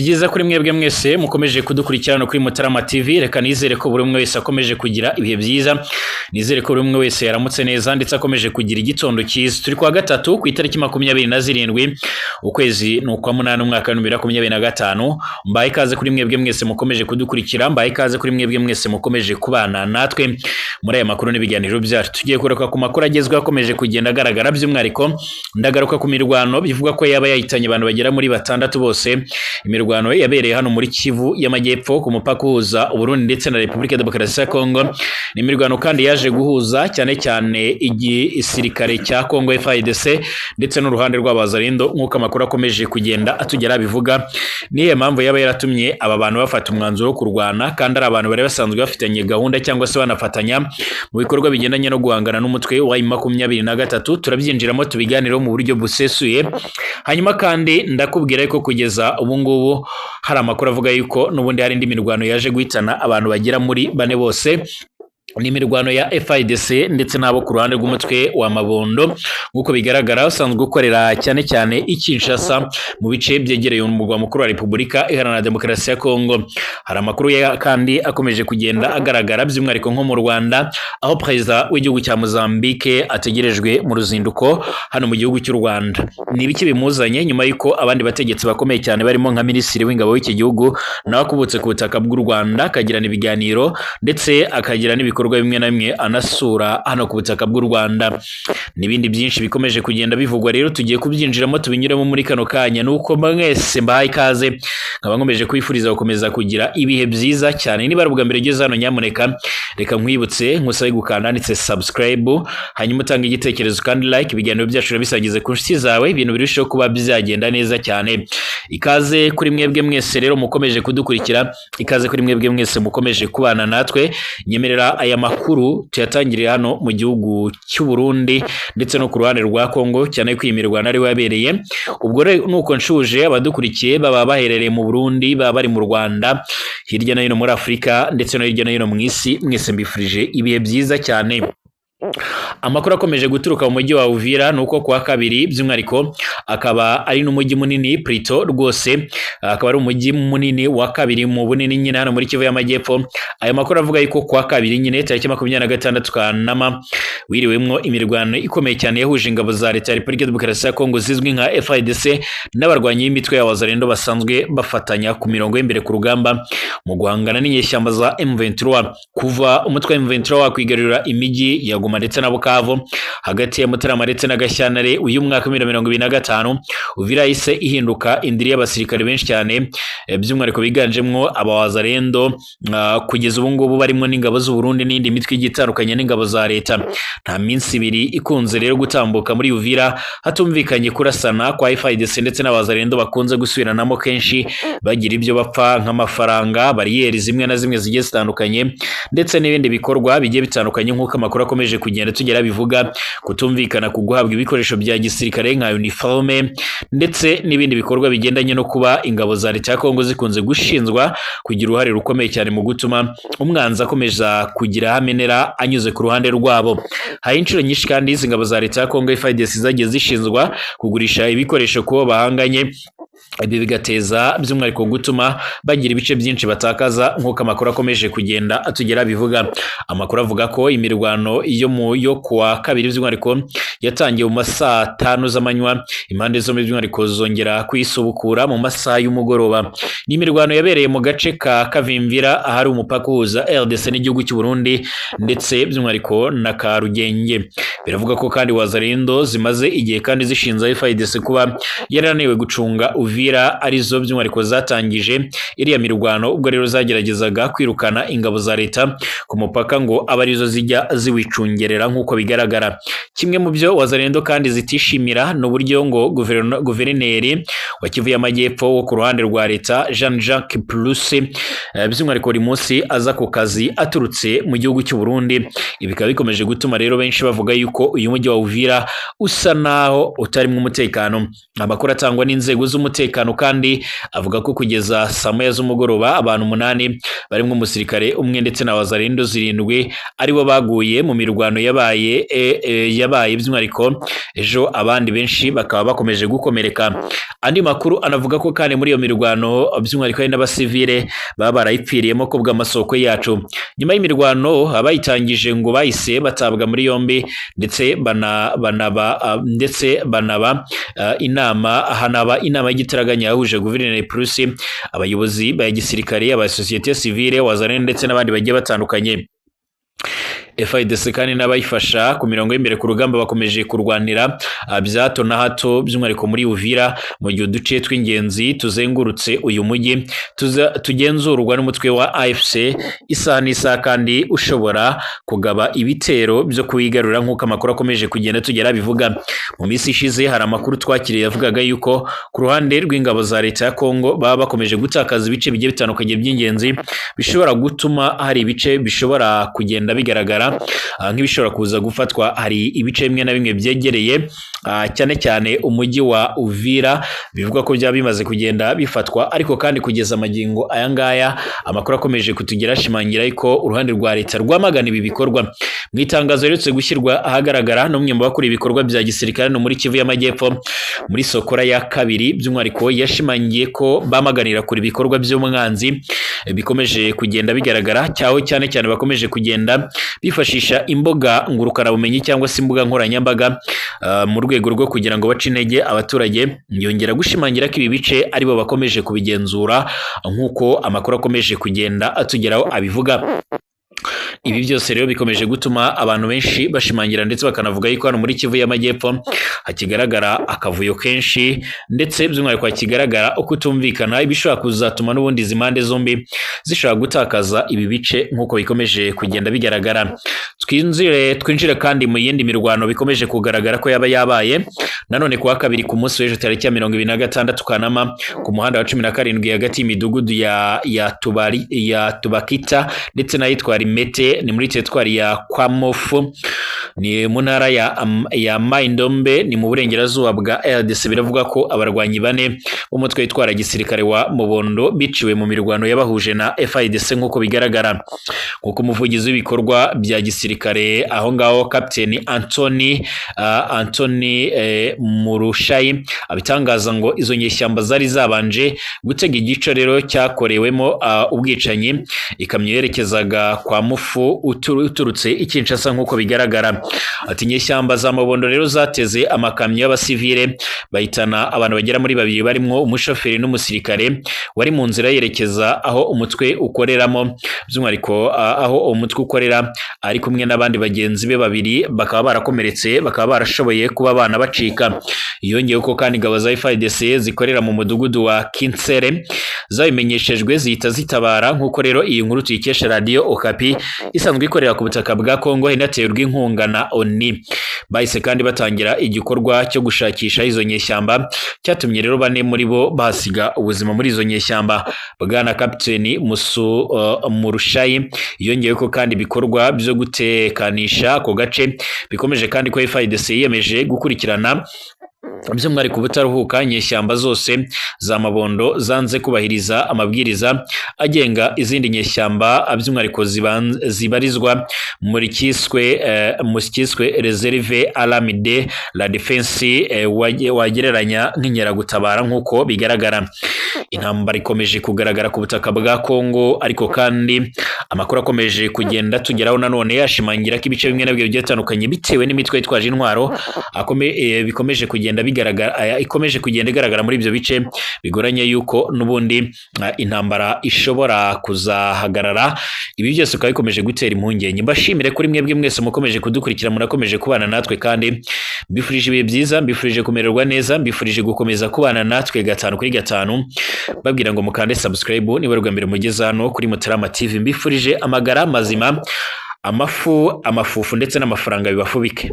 Byiza kuri mwebwe mwese mukomeje kudukurikirana kuri Mutarama TV. Reka nizere ko buri umwe wese akomeje kugira ibihe byiza, nizere ko buri umwe wese yaramutse neza ndetse akomeje kugira igitondo cyiza. Turi kuwa gatatu ku itariki 27 ukwezi ni ukwa munani umwaka wa 2025. Mbaye ikaze kuri mwebwe mwese mukomeje kudukurikira, mbaye ikaze kuri mwebwe mwese mukomeje kubana natwe muri aya makuru n'ibiganiro byacu. Tugiye kugaruka ku makuru agezweho akomeje kugenda agaragara, by'umwihariko ndagaruka ku mirwano bivugwa ko yaba yahitanye abantu bagera muri batandatu bose. Imirwano yabereye hano muri Kivu y'Amajyepfo ku mupaka uhuza Uburundi ndetse na Repubulika ya Demokarasi ya Kongo. Ni imirwano kandi yaje guhuza cyane cyane igisirikare cya Kongo FARDC ndetse n'uruhande rw'Abazarindo, nk'uko amakuru akomeje kugenda atugera bivuga. Niyo mpamvu yaba yaratumye aba bantu bafata umwanzuro wo kurwana, kandi ari abantu bari basanzwe bafitanye gahunda cyangwa se banafatanya mu bikorwa bigendanye no guhangana n'umutwe wa 23. Turabyinjiramo tubiganireho mu buryo busesuye. Hanyuma kandi ndakubwira ko kugeza ubu ngubu hari amakuru avuga yuko n'ubundi hari indi mirwano yaje guhitana abantu bagera muri bane bose. Ni imirwano ya FIDC ndetse n'abo ku ruhande rw'umutwe wa Mabondo, nk'uko bigaragara usanzwe ukorera cyane cyane i Kinshasa mu bice byegereye umurwa mukuru wa Repubulika Iharanira Demokarasi ya Kongo. Hari amakuru kandi akomeje kugenda agaragara by'umwihariko nko mu Rwanda, aho perezida w'igihugu cya Mozambique ategerejwe mu ruzinduko hano mu gihugu cy'u Rwanda. Ni ibiki bimuzanye nyuma y'uko abandi bategetsi bakomeye cyane barimo nka minisitiri w'ingabo w'iki gihugu nawe akubutse ku butaka bw'u Rwanda, akagirana ibiganiro ndetse akagira n'ibikorwa bimwe na bimwe anasura hano ku butaka bw'u Rwanda, n'ibindi byinshi bikomeje kugenda bivugwa. Rero tugiye kubyinjiramo tubinyuremo muri kano kanya. Nuko mwese mbahaye ikaze, nkaba nkomeje kwifuriza gukomeza kugira ibihe byiza cyane. Niba ari ubwa mbere ugeze hano, nyamuneka reka nkwibutse nkusabe gukanda handitse subscribe, hanyuma utange igitekerezo kandi like ibiganiro byacu urabisangize ku nshuti zawe, ibintu birushaho kuba byagenda neza cyane. Ikaze kuri mwebwe mwese rero mukomeje kudukurikira, ikaze kuri mwebwe mwese mukomeje kubana natwe. Nyemerera aya makuru tuyatangiriye hano mu gihugu cy'u Burundi ndetse no ku ruhande rwa Kongo, cyane ko iyi mirwano ariho yabereye. Ubwo rero nuko nshuje abadukurikiye baba baherereye mu Burundi, baba bari mu Rwanda, hirya no hino muri Afurika ndetse no hirya no hino mu isi, mwese mbifurije ibihe byiza cyane. Amakuru akomeje guturuka mu mujyi wa Uvira ni uko kuwa kabiri, by'umwihariko akaba ari n'umujyi munini Prito rwose, akaba ari umujyi munini wa kabiri mu bunini nyine hano muri Kivu y'Amajyepfo. Ayo makuru avuga yuko kuwa kabiri nyine tariki 26 Kanama wiriwemwo imirwano ikomeye cyane yahuje ingabo za leta ya Repubulika ya Demokarasi ya Kongo zizwi nka FARDC n'abarwanyi b'imitwe ya Wazalendo basanzwe bafatanya ku mirongo y'imbere ku rugamba mu guhangana n'inyeshyamba za M23. Kuva umutwe wa M23 wakwigarurira imijyi ya Goma ndetse na Bukavu hagati ya Mutarama ndetse na Gashyantare uyu mwaka wa 2025, Uvira yahise ihinduka indiri y'abasirikare benshi cyane, by'umwihariko biganjemwo abawazalendo kugeza ubu ngubu barimo n'ingabo z'u Burundi n'indi mitwe igiye itandukanye n'ingabo za leta. Nta minsi ibiri ikunze rero gutambuka muri Uvira hatumvikanye kurasana kwa FARDC ndetse n'abazalendo bakunze gusubiranamo kenshi, bagira ibyo bapfa nk'amafaranga, bariyeri zimwe na zimwe zigiye zitandukanye ndetse n'ibindi bikorwa bigiye bitandukanye, nk'uko amakuru akomeje kugenda tugera bivuga. Kutumvikana ku guhabwa ibikoresho bya gisirikare nka uniforme ndetse n'ibindi bikorwa bigendanye no kuba ingabo za leta ya Kongo zikunze gushinjwa kugira uruhare rukomeye cyane mu gutuma umwanzi akomeza kugira aho amenera anyuze ku ruhande rwabo. Hari inshuro nyinshi kandi izi ngabo za leta ya Kongo FARDC zagiye zishinzwa kugurisha ibikoresho kubo bahanganye, ibi bigateza by'umwihariko gutuma bagira ibice byinshi batakaza, nk'uko amakuru akomeje kugenda atugera bivuga. Amakuru avuga ko imirwano yo mu yo kuwa kabiri by'umwihariko yatangiye mu masaa 5 z'amanywa, impande zombi by'umwihariko zongera kuyisubukura mu masaha y'umugoroba. Ni imirwano yabereye mu gace ka Kavimvira ahari umupaka uhuza RDC n'igihugu cy'u Burundi ndetse by'umwihariko na Karugenge. Biravuga ko kandi Wazalendo zimaze igihe kandi zishinza FARDC kuba yarananiwe gucunga Uvira, arizo by'umwihariko zatangije iriya mirwano ubwo rero zageragezaga kwirukana ingabo za leta ku mupaka ngo abe arizo zijya ziwicungerera nk'uko bigaragara. Kimwe mu byo Wazalendo kandi zitishimira ni uburyo ngo guverineri wa Kivu y'Amajyepfo wo ku ruhande rwa leta Jean Jacques Purusi by'umwihariko buri munsi aza ku kazi aturutse mu gihugu cy'u Burundi. Ibi bikaba bikomeje gutuma rero benshi bavuga yuko yuko uyu mujyi wa Uvira usa naho utarimo umutekano. Amakuru atangwa n'inzego z'umutekano kandi avuga ko kugeza saa moya z'umugoroba abantu 8 barimo umusirikare umwe ndetse na wazalendo 7 aribo baguye mu mirwano yabaye yabaye by'umwihariko ejo, abandi benshi bakaba bakomeje gukomereka. Andi makuru anavuga ko kandi muri iyo mirwano by'umwihariko hari n'abasivile baba barayipfiriyemo ku bw'amasoko yacu. Nyuma y'imirwano abayitangije ngo bahise batabwa muri yombi ndetse banaba inama, hanaba inama y'igitaraganya yahuje Guverineri Purusi, abayobozi ba gisirikare, aba société civile, wazalendo ndetse n'abandi bagiye batandukanye. FARDC kandi n'abayifasha ku mirongo y'imbere ku rugamba bakomeje kurwanira bya hato na hato by'umwihariko muri Uvira, mu gihe uduce tw'ingenzi tuzengurutse uyu mujyi tugenzurwa n'umutwe wa AFC isaha n'isaha, kandi ushobora kugaba ibitero byo kuwigarura nk'uko amakuru akomeje kugenda tugera bivuga. Mu minsi ishize hari amakuru twakiriye yavugaga yuko ku ruhande rw'ingabo za leta ya Kongo baba bakomeje gutakaza ibice bigiye bitandukanye by'ingenzi bishobora gutuma hari ibice bishobora kugenda bigaragara nk'ibishobora kuza gufatwa. Hari ibice bimwe na bimwe byegereye cyane cyane umujyi wa Uvira bivugwa ko byaba bimaze kugenda bifatwa, ariko kandi kugeza amagingo aya ngaya amakuru akomeje kutugera ashimangira ko uruhande rwa leta rwamagana ibi bikorwa. Mu itangazo riherutse gushyirwa ahagaragara n'umwe mu bakora ibikorwa bya gisirikare no muri Kivu y'Amajyepfo muri Sokora ya kabiri, by'umwihariko yashimangiye ko bamaganira kure ibikorwa by'umwanzi bikomeje kugenda bigaragara, cyaho cyane cyane bakomeje kugenda bifashisha imbuga ngurukanabumenyi cyangwa se imbuga nkoranyambaga mu rwego rwo kugira ngo bace intege abaturage. Yongera gushimangira ko ibi bice aribo bakomeje kubigenzura nk'uko amakuru akomeje kugenda atugeraho abivuga. Ibi byose rero bikomeje gutuma abantu benshi bashimangira ndetse bakanavuga yuko hano muri Kivu y'Amajyepfo hakigaragara akavuyo kenshi, ndetse by'umwihariko hakigaragara ukutumvikana, ibishobora kuzatuma n'ubundi izi mpande zombi zishobora gutakaza ibi bice nk'uko bikomeje kugenda bigaragara. Twinjire kandi mu yindi mirwano bikomeje kugaragara ko yaba yabaye nanone kuwa kabiri ku munsi w'ejo tariki ya 26 Kanama ku muhanda wa 17 hagati y'imidugudu ya Tubakita ndetse n'ayitwa Rimete, ni muri teritwari ya Kwamofu, ni mu ntara ya Maindombe, ni mu burengerazuba bwa RDC. Biravuga ko abarwanyi 4 b'umutwe witwara gisirikare wa Mubondo biciwe mu mirwano yabahuje na FARDC nk'uko bigaragara. Nk'uko umuvugizi w'ibikorwa bya gisirikare aho ngaho Captain Anthony Murushayi abitangaza, ngo izo nyeshyamba zari zabanje gutega igice rero cyakorewemo ubwicanyi, ikamyo yerekezaga kwa Mufu uturutse i Kinshasa nk'uko bigaragara. Ati inyeshyamba za Mabondo rero zateze amakamyo y'abasivile bahitana abantu bagera muri 2 barimo umushoferi n'umusirikare wari mu nzira yerekeza aho umutwe ukoreramo, by'umwihariko aho umutwe ukorera ari kumwe n'abandi bagenzi be 2 bakaba barakomeretse, bakaba barashoboye kuba bana bacika. Yongeyeho ko kandi ingabo za FARDC zikorera mu mudugudu wa Kinsere zabimenyeshejwe zihita zitabara, nk'uko rero iyi nkuru tuyikesha Radio Okapi isanzwe ikorera ku butaka bwa Kongo inaterwa inkunga na ONU. Bahise kandi batangira igikorwa cyo gushakisha izo nyeshyamba cyatumye rero 4 muri bo basiga ubuzima muri izo nyeshyamba. Bwana Captain Murushayi yongeye ko kandi ibikorwa byo gutekanisha ako gace bikomeje, kandi ko FARDC yiyemeje gukurikirana by'umwihariko ubutaruhuka inyeshyamba zose za Mabondo zanze kubahiriza amabwiriza agenga izindi nyeshyamba, by'umwihariko zibarizwa muri kiswe Reserve Alamide la Defense, wagereranya nk'inkeragutabara nk'uko bigaragara. Intambara ikomeje kugaragara ku butaka bwa Kongo, ariko kandi amakuru akomeje kugenda tugeraho nanone yashimangira ko ibice bimwe na bimwe bigiye bitandukanye bitewe n'imitwe yitwaje intwaro bikomeje kugenda bigaragara, ikomeje kugenda igaragara muri ibyo bice, bigoranye yuko n'ubundi intambara ishobora kuzahagarara. Ibi byose bikaba bikomeje gutera impungenge. Mbashimire kuri mwebwe mwese mukomeje kudukurikira, murakomeje kubana natwe, kandi mbifurije ibihe byiza, mbifurije kumererwa neza, mbifurije gukomeza kubana natwe 5 kuri 5, babwira ngo mukande subscribe niba rwa mbere mugeze hano kuri Mutarama TV. Mbifurije amagara mazima, amafu, amafufu ndetse n'amafaranga bibafubike.